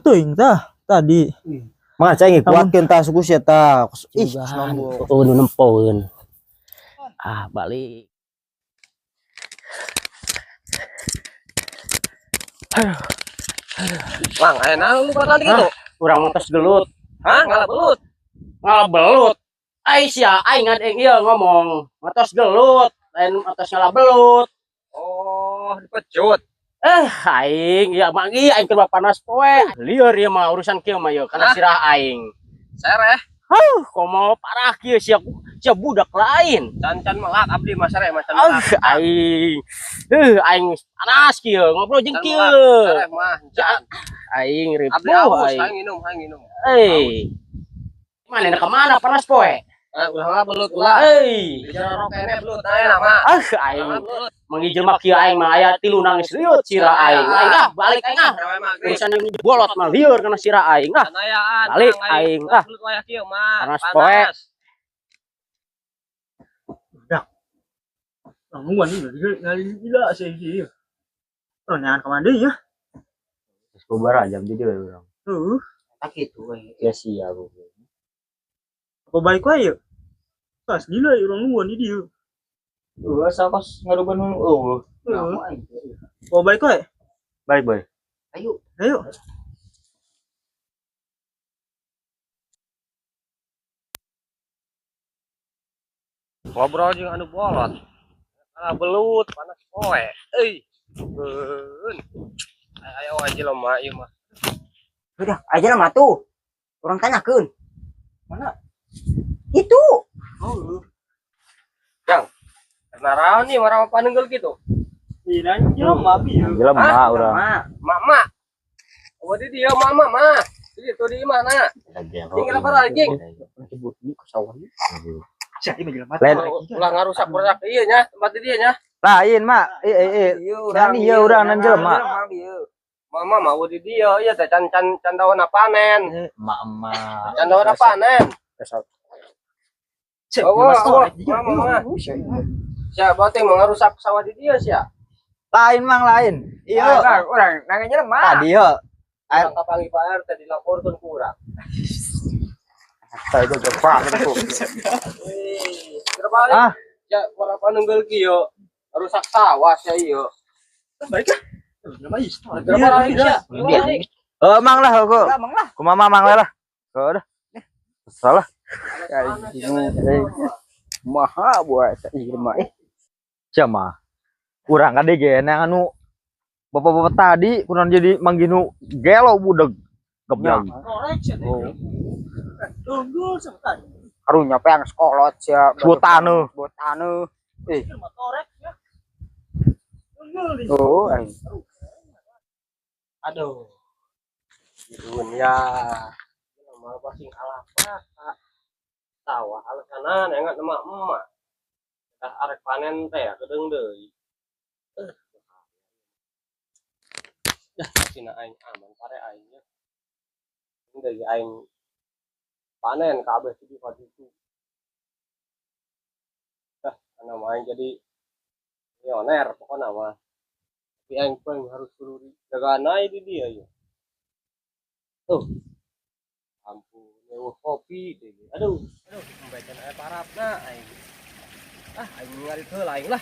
Teuing tah tadi. Mah cai ngikuatkeun tah suku sia tah. Ih, nombok. Oh, nu nempoeun. Ah, balik. Mang, aya naon lu bakal gitu? Urang mah tos gelut. Hah, ngalah belut. Ngalah belut. Ai sia, aing ngadeng ieu ngomong. Matos gelut, lain atos ngalah belut. Oh, dipecut. Eh, aing ya mah ieu aing keur panas poe. Lieur ieu mah urusan kieu mah ieu kana Hah? sirah aing. Sereh, Huh, komo parah kieu sia sia budak lain. can-can melak abdi mah sereh mah can Ah, melak. aing. Aing panas kieu ngobrol jeung Can kieu. melak, sereh mah can. Aing Abdi ripuh aus, aing. aing minum, aing minum. Eh. Mana nak kemana panas poe? Eh, ulah ngalah belut ulah. Eh. Bicara rokene belut aya mah. Ah, aing Ulah belut. mangijil mah kieu aing mah aya tilu nangis liut sirah aing. Aing ah balik aing ah. Rewe maghrib. Urusan yang bolot mah lieur kana sirah aing ah. Can ayaan. Balik Mang, aing ah. Belut wayah kieu mah. Panas poe. Nungguan ini ngali gila sih sih. Oh, nyangan ka mana deui ya? Geus babaraha jam jadi we urang. Heuh, Tak kitu we. Ya sia goblok. apa balik wae yeuh? Tas gila urang nungguan di dieu. Eueuh asa kos ngaruban nu eueuh. Heuh. Apa balik wae? Balik boy. Ayo. Ayo. Ngobrol jeung anu bolot. Ngalah belut, panas poe. Euy. Beun. Ayo aja lemah ieu mah. Udah, aja lah matu. Orang tanyakeun. Mana? Itu. Oh, Naraon nih marah panenggel gitu. Ih, nanya jelema bi ieu. Jelema urang. Mama. Oh, di dia mama mah. Di itu di mana? Tinggal apa lagi? Sia ieu mah jelema. Lain. Ulah ngarusak rusak iya nya tempat di dia nya. Lain mak, eh Nan ieu urang nan jelema. Mama mau di dia iya teh can can can daun panen. Emak-emak. Can daun panen. Sia, Oh, jelema oh, storek juga. mama mah. Sia berarti mau ngarusak sawah di dia sia. Lain mang lain. Iya. Orang nanya jelema. Tadi yo. Urang kapanggih Pak RT dilaporkeun ku urang. Saya goblok pak. Eh, balik. Ah. Ya, para panenggel kieu rusak sawah sia ieu. Balik ah. Jelema ieu storek. Berapa lagi sia? Balik. Eh mang lah kok. Mang lah. Kumaha mang lah. Kok udah. Salah. Maha buat jelema eh. Sia mah. Urang kade ge nang anu bapak-bapak tadi kunaon jadi manggih nu gelo budeg geblek. Storek sia teh. Tunggul sama tadi. Karunya pe yang sekolot sia. Botane. Botane. Jelema torek ya. Tunggul di. Oh, aing. Aduh. Di dunia. Malah pasing kalapa. Sawah alesanan engat emak-emak. Tah arek panen teh ya kedeung deui. Eh. Dah sina aing aman pare aing nya. Deui aing panen kabeh di ditu. Dah ana mah aing jadi milioner pokona mah. Tapi aing pun harus kudu jagaan aing di dia ya. Tuh. Ampun, eueuh kopi deui. Aduh, aduh, pembacan aya parapna aing. Ah, aing ngarit heula aing lah.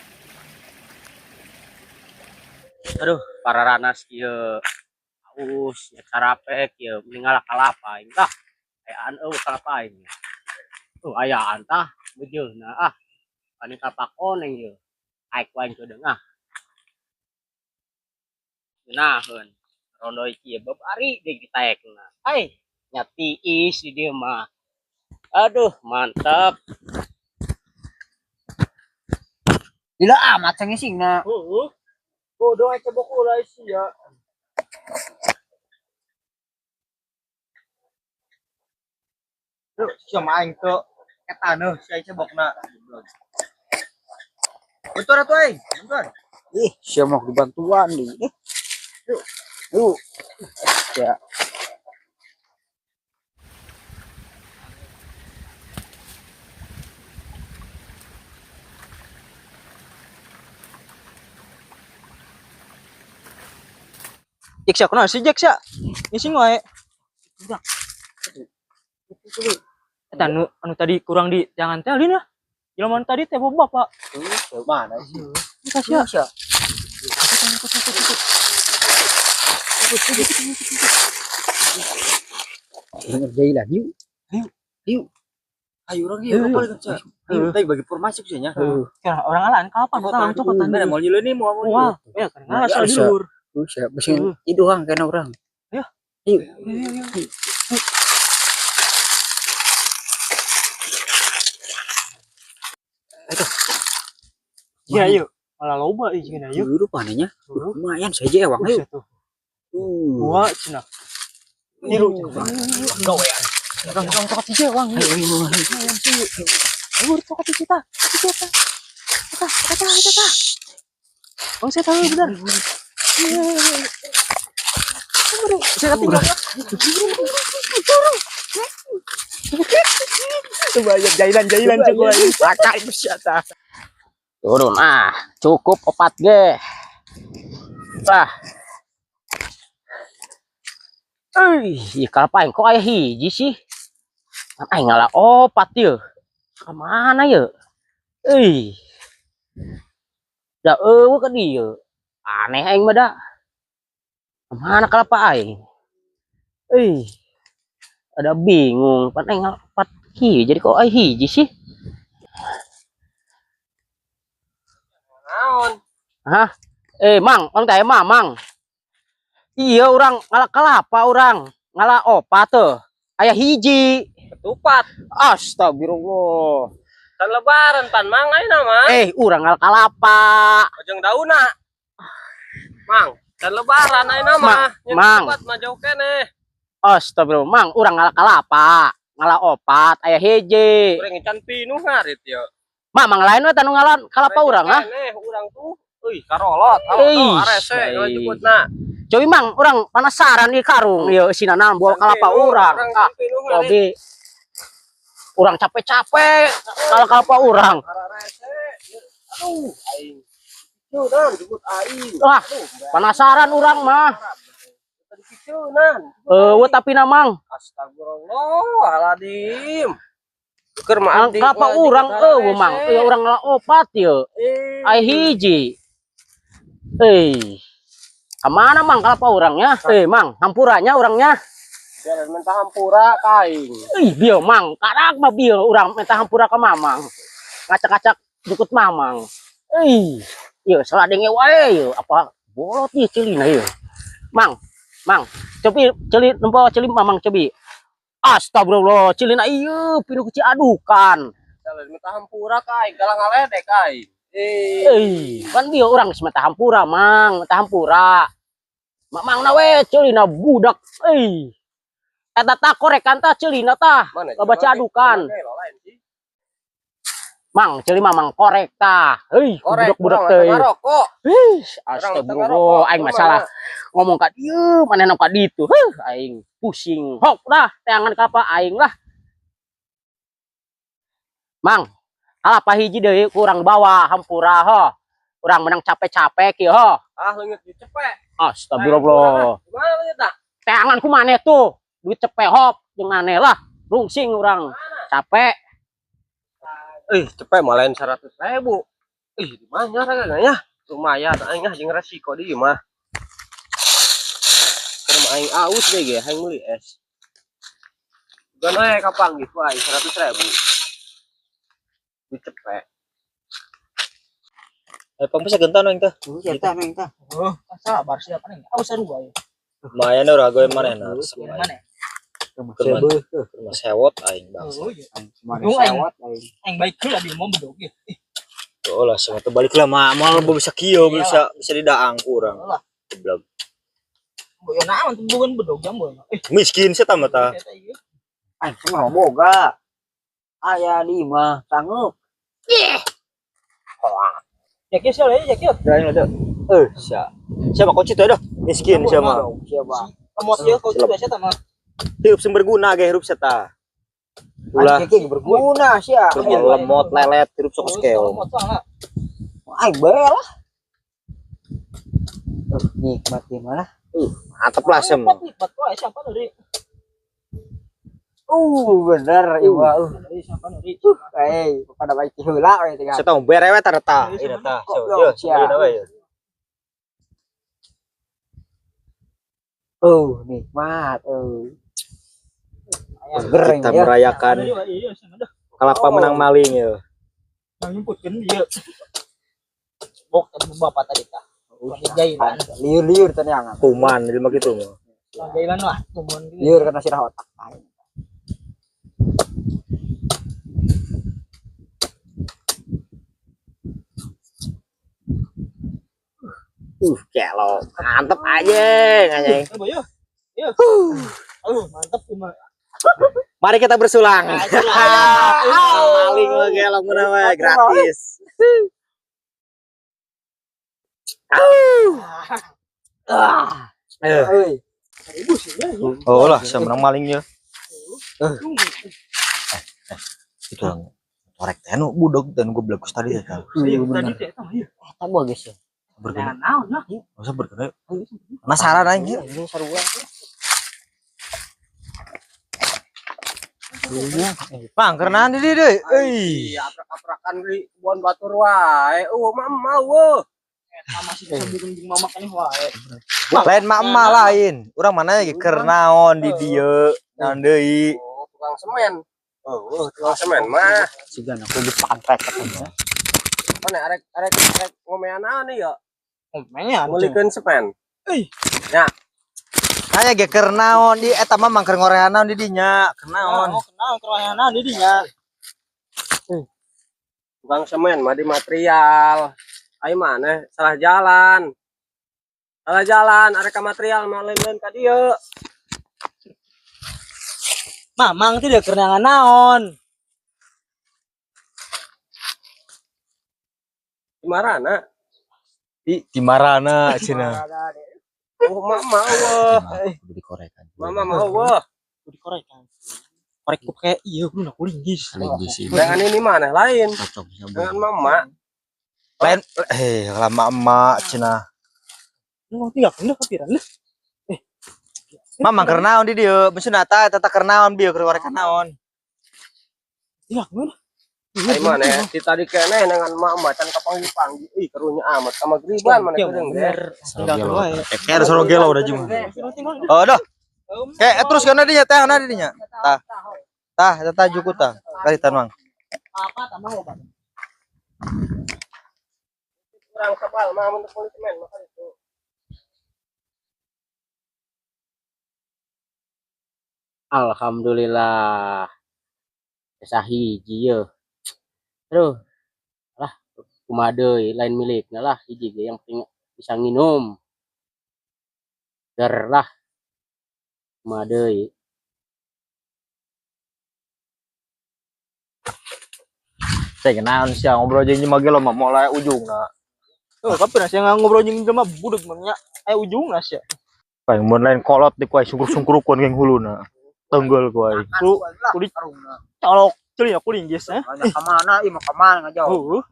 Aduh, para ranas kieu aus nya carapek kieu mending ngalah kalapa aing tah. Ayaan eueuh kalapa aing. Tuh ayaan tah beujeuna ah. Paning kalapa koneng ieu. Aek wae kedeung ah. Ngeunaheun. Rondo kieu babari deui ditaekna. Ai, nya tiis di dieu mah. Aduh, mantap. Gila amat sangisingna. Heuh. Bodoh aing cebok ulah sia. Duh, sia mah aing teu eta neuh sia cebokna. Betul atuh aing, betul. Ih, sia mah dibantuan di. Eh. Yuk. Yuk. Ya. Jek sia kunaon sih Jek sia? Ngising wae. Budak. Eta anu anu tadi kurang di jangan teh lin lah. Jelema nu tadi teh bapak. Mana sih? Eta sia. Sia. Ngerjain lagi yuk. Yuk. Ayo urang ieu urang balik sia. Teh bagi informasi ku nya. Kira orang alaan kapan orang cokotan. Mana mau nyieun nih mau Wah, ya kan ngalah Ya, soal di bisa. luhur. Sia, bisi iduhang kana urang. Ya. Yuk. Iya, yuk. Malah loba ieu cenah yuk. Yuk panenya. Lumayan saja ewang ayo. Buset tuh. Dua cenah. Tilu cenah. Gawean. Urang urang cokot hiji wang. Ayo ayo ayo. Lumayan sih. Ayo cokot hiji tah. Hiji tah. Tah, tah, tah, tah. Oh, saya tahu benar. Saya ketinggalan. Coba ya jailan-jailan coba. Pakai itu sia tah. Turun ah, cukup 4 ge. Ah. Euy, ieu kalapa aing kok aya hiji sih? Aing ngala 4 ieu. Ka mana ieu? Euy. Da eueuh ka dieu. Aneh aing mah da. Ka mana kalapa aing? Euy. Ada bingung, pan aing ngala 4 hiji jadi kok aya hiji sih? Naon? Hah? Mang, mang teh mah, Mang. Iya urang ngala kelapa urang, ngala 4 tuh. Aya hiji. Ketupat. Astagfirullah. Kan lebaran pan Mang ayeuna mah. Urang ngala kelapa. Ojong dauna. Mang, kan lebaran ayeuna mah. Nyen Mang. Ketupat mah jauh keneh. Astagfirullah, Mang, urang ngala kelapa. Ngala 4 aya hiji. Urang can pinuh ngarit ye. Mang, mang lain we tanu ngalan kalapa urang ah. Keneh urang tuh. Euy, karolot. Euy, Arese ai. ngajukutna. Cobi Mang, urang penasaran di karung ieu eusina naon buah kalapa urang. Ah, cobi. Urang capek-capek kalau kalapa urang. Arese. Aduh, aing. Picunan jukut aing. Wah, penasaran urang mah. Tadi picunan. Eueuh tapi na Mang. Astagfirullahaladzim. Keur mah Mang abdi kalapa mah urang jukut eueuh Mang. arese. Ieu urang ngala 4 ieu. Aya hiji. Kemana Mang kalapa urangnya? Mang, hampuranya urangnya. Jangan minta hampura ka aing. Ih, bieu Mang, karak mah bieu urang minta hampura ka Mamang. Ngacak-ngacak jukut Mamang. Ih, ieu salah denge wae ieu, apa bolot ieu ceulina ieu. Mang, Mang, cobi ceuli nempo ceuli Mamang cobi. Astagfirullah, ceulina ieu pinuh ku adukan. Jangan minta hampura ka aing, galang ngaledek ka aing. Kan bieu urang geus minta hampura, Mang, minta hampura. Mamang na we ceulina budak. Eta tah korekan tah ceulina tah. Mana Loba adukan. Mang, ceuli Mamang korek tah. Heuy, Korek, budak-budak teh. Ngarokok. Ih, astagfirullah, aing masalah ngomong ka dieu, manehna ka ditu. Heuh, aing pusing. Hok dah, teangan ka apa aing lah. Mang, kalapa hiji deui kurang bawa hampura ho. Urang menang capek-capek kieu ho. Ah, leungit dicepek. Astagfirullah. Gimana leungit tah? Teangan ku maneh tuh. Duit cepek hop jeung maneh lah. Rungsing urang. Capek. Cepek mah lain 100.000. Ih, di mana harganya ya? Lumayan aing ah jeung resiko di mah. Keur mah aing aus deh ge, aing meuli es. Bukan we kapanggih gitu aing 100.000. Duit cepek. Pang bisa gentan aing tah. Sia tah meng tah. Oh, sabar siapa nih? Aus sarua ya. Lumayan urang gawe manehna. Mana? Keur sewot aing bangsa. Oh, iya. Mana Aing. sewot aing. Aing baik heula di mau bedog ieu. Oh lah, sama tuh balik lah mah, moal bisa kieu, bisa bisa didaang ku urang. Lah. Goblok. Ya naon tuh bukan bedog jambu. Miskin sih tambah tah. Eta ieu. Aing mah boga. Aya 5 sanggup. Ya kieu sia ya kieu. Aing ada. Sia. Siapa kunci tuh dah? Miskin siapa? Siapa? Lemot ieu kau biasa tah mah. Hirup sing berguna ge hirup sia tah. Ulah Aing berguna sia. lemot lelet hirup sok skeong. Lemot lah. Aing bae lah. Nikmat gimana? Mantep lah sem. Lipat wae siapa nuri? Bener ieu mah. Siapa nuri? Eh, pada baik heula we teh. Saya tahu berewe tah tah. Ieu tah. Yo, Sia. we. Nikmat. Seger Kita ini ya. merayakan Iya, kelapa menang maling ya. Nyumputkeun ieu. Bok tadi bapak tadi tah. Jailan. Liur-liur ternyata. Kuman jelema kitu mah. Jailan lah, kuman. Liur kena sirah otak. Gelo. Mantep aja anjing. Yo. Yo. Aduh, mantep mah. Mari kita bersulang. Maling mah gelo mun we gratis. Euy. Ibu sih ya. Oh lah, saya menang maling ya. Itu yang torek teh nu budeg dan gue belagus tadi ya. Iya bener. Tadi teh tah ieu. Eta bagus ya. Berguna. Naon lah. Masa berguna. Penasaran aja. Ini sarua. Bang, kerenaan di deui. Euy. Iya, aprak-aprakan di kebun batur wae. Mama eueuh. Eta masih disebutkeun jeung mama keneh wae. Lain mak emak lain. Urang mana ge keur naon di dieu? Naon deui? Oh, tukang semen. Oh, tukang semen mah. Siga aku di pantai katanya. Mana arek arek arek ngomean naon ya? Ngomean. Meulikeun semen. Nanya ge keur naon di eta mah mangker ngorehan naon di dinya? Keur naon? Oh, kenal keroyanan di dinya. Tukang semen mah di material. Ayo mana salah jalan. Salah jalan, arek ka material mah lain-lain ka dieu. Mamang teh keur neangan naon? Di marana? Di marana cenah. Oh, mama eueuh. Kudu dikorekan. Mama mah eueuh. Kudu dikorekan. Korek ku kayak iya kudu nak linggis. Linggis sih. Dengan ini mana lain. Cocok Dengan mama. Lain lama emak cenah. Lu tinggal kena kepiran lah. Mamang keur naon di dieu? Maksudna ta eta keur naon bieu keur ngorekan naon? Tinggal kena. Ayo mana di tadi keneh dengan mama can kapanggih-panggih. Ih, karunya amat sama griban mana keureung deh. Tinggal keluar ya. Kayak suruh gelo udah jeung. Oh, dah. Kayak terus kana dinya teh kana dinya. Tah. Tah, eta tah juku tah. Kali tan Mang. Apa tambah obat. Kurang kebal mah mun teu semen maka itu. Alhamdulillah. Esa hiji ye. Aduh. Lah kumaha deui lain milikna lah hiji ge yang penting bisa nginum. Ger lah. Kumaha deui. Teh naon sia ngobrol jeung mah gelo mah mulai ujungna. Oh, kapan sih ngobrol jeung jelema budeg mah nya. Ujungna sia. Paling mun lain kolot di kuai sungkur-sungkurukeun geng huluna. Tenggel kuai. Ku kudu colok ceuli aku linggis ya. Ka mana ieu mah ka mana ngajauh. Heeh.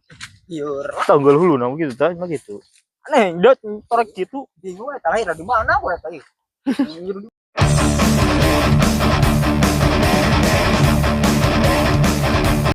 Liur. Tenggel huluna gitu tah mah gitu. Aneh, dia torek gitu. Bingung eta lahir di mana gua eta ieu.